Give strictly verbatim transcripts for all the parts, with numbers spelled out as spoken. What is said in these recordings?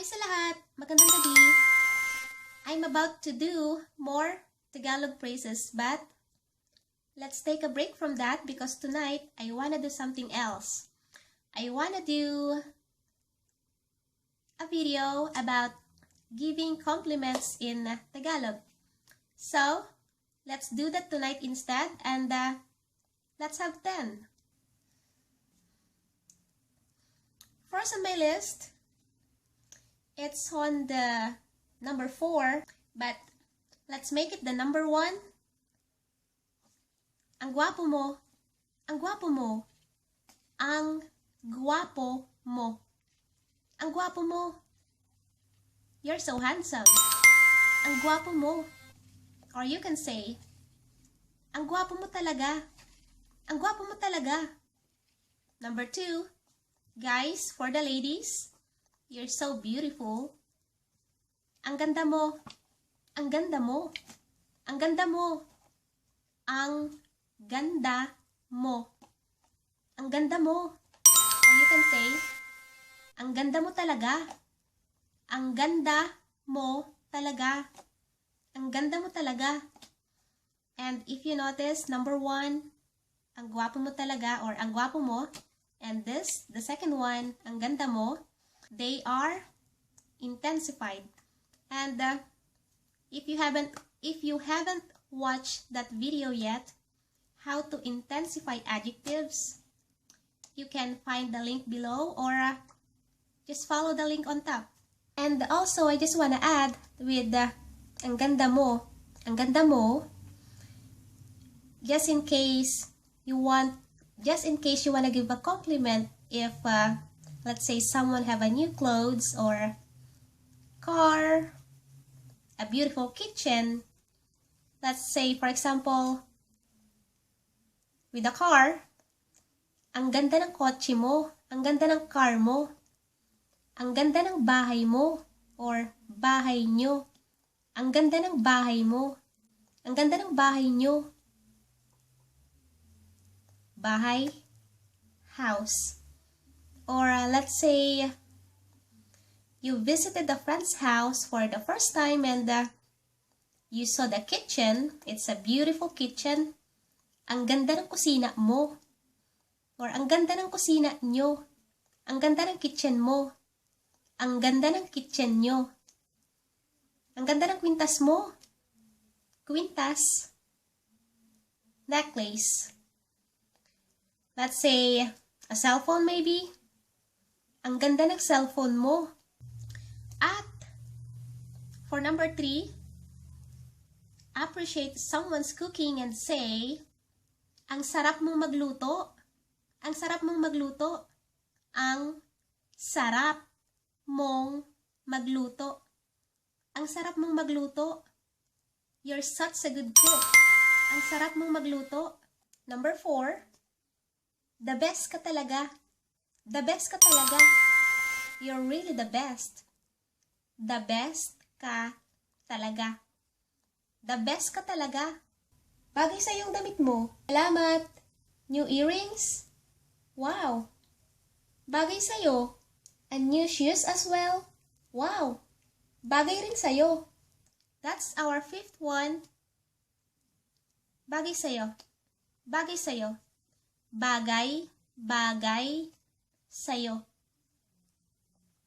Hi sa lahat! Magandang gabi! I'm about to do more Tagalog phrases, but let's take a break from that because tonight I wanna do something else. I wanna do a video about giving compliments in Tagalog. So, let's do that tonight instead, and uh, let's have ten. First on my list, it's on the number four, but let's make it the number one. Ang gwapo mo. Ang gwapo mo. Ang gwapo mo. Ang gwapo mo. You're so handsome. Ang gwapo mo. Or you can say, ang gwapo mo talaga. Ang gwapo mo talaga. Number two, guys, for the ladies, you're so beautiful. Ang ganda mo. Ang ganda mo. Ang ganda mo. Ang ganda mo. Ang ganda mo. Or you can say, ang ganda mo talaga. Ang ganda mo talaga. Ang ganda mo talaga. And if you notice, number one, ang gwapo mo talaga or ang gwapo mo. And this, the second one, ang ganda mo. They are intensified. And uh, if you haven't if you haven't watched that video yet, how to intensify adjectives, you can find the link below or uh, just follow the link on top. And also, I just wanna add with the ang ganda mo, ang ganda mo, just in case you want, just in case you wanna give a compliment if, uh, let's say, someone have a new clothes or car, a beautiful kitchen. Let's say, for example, with a car, ang ganda ng kotse mo, ang ganda ng car mo, ang ganda ng bahay mo, or bahay nyo, ang ganda ng bahay mo, ang ganda ng bahay nyo, bahay, house. Or uh, let's say, you visited a friend's house for the first time and uh, you saw the kitchen. It's a beautiful kitchen. Ang ganda ng kusina mo. Or ang ganda ng kusina nyo. Ang ganda ng kitchen mo. Ang ganda ng kitchen nyo. Ang ganda ng kwintas mo. Kwintas. Necklace. Let's say, a cellphone maybe? Ang ganda ng cellphone mo. At for number three, appreciate someone's cooking and say, ang sarap mong magluto. Ang sarap mong magluto. Ang sarap mong magluto. Ang sarap mong magluto. You're such a good cook. Ang sarap mong magluto. Number four, the best ka talaga. The best ka talaga. You're really the best. The best ka talaga. The best ka talaga. Bagay sa yung damit mo. Salamat. New earrings? Wow. Bagay sa'yo. And new shoes as well. Wow. Bagay rin sa'yo. That's our fifth one. Bagay sa'yo. Bagay sa'yo. Bagay, bagay, sa'yo.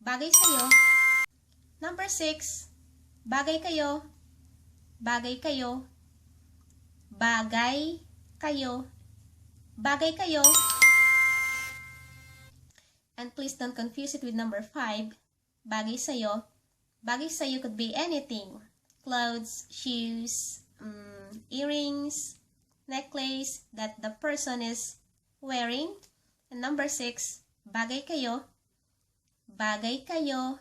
Bagay sa'yo. Number six, bagay kayo. Bagay kayo. Bagay kayo. Bagay kayo. And please don't confuse it with number five, bagay sa'yo. Bagay sa'yo could be anything. Clothes, shoes, um, earrings, necklace that the person is wearing. And number six, bagay kayo. Bagay kayo.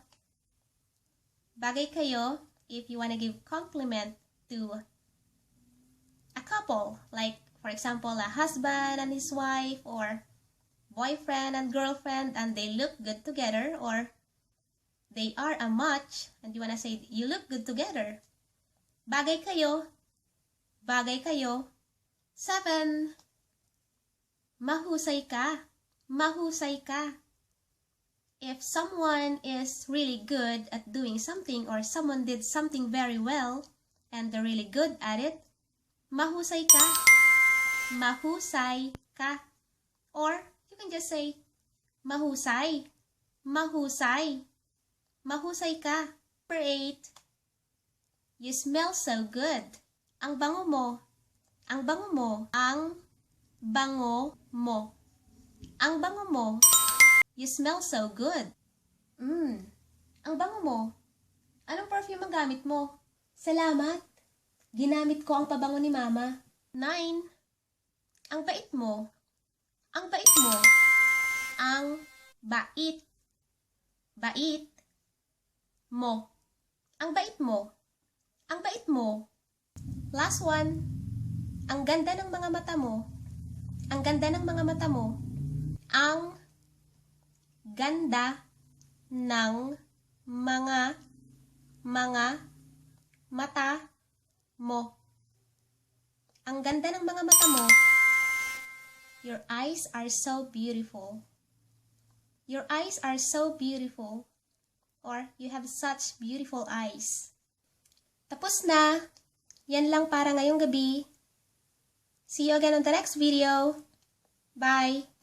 Bagay kayo if you wanna give compliment to a couple. Like, for example, a husband and his wife or boyfriend and girlfriend and they look good together or they are a match and you wanna say, you look good together. Bagay kayo. Bagay kayo. Seven. Mahusay ka. Mahusay ka. If someone is really good at doing something or someone did something very well and they're really good at it, mahusay ka. Mahusay ka. Or you can just say, mahusay. Mahusay. Mahusay ka. Number eight, you smell so good. Ang bango mo. Ang bango mo. Ang bango mo. Ang bango mo. You smell so good. Mm. Ang bango mo. Anong perfume ang gamit mo? Salamat. Ginamit ko ang pabango ni Mama. Nine. Ang bait mo. Ang bait mo. Ang bait. Bait. Mo. Ang bait mo. Ang bait mo. Last one. Ang ganda ng mga mata mo. Ang ganda ng mga mata mo. Ang ganda ng mga, mga mata mo. Ang ganda ng mga mata mo. Your eyes are so beautiful. Your eyes are so beautiful. Or you have such beautiful eyes. Tapos na. Yan lang para ngayong gabi. See you again on the next video. Bye!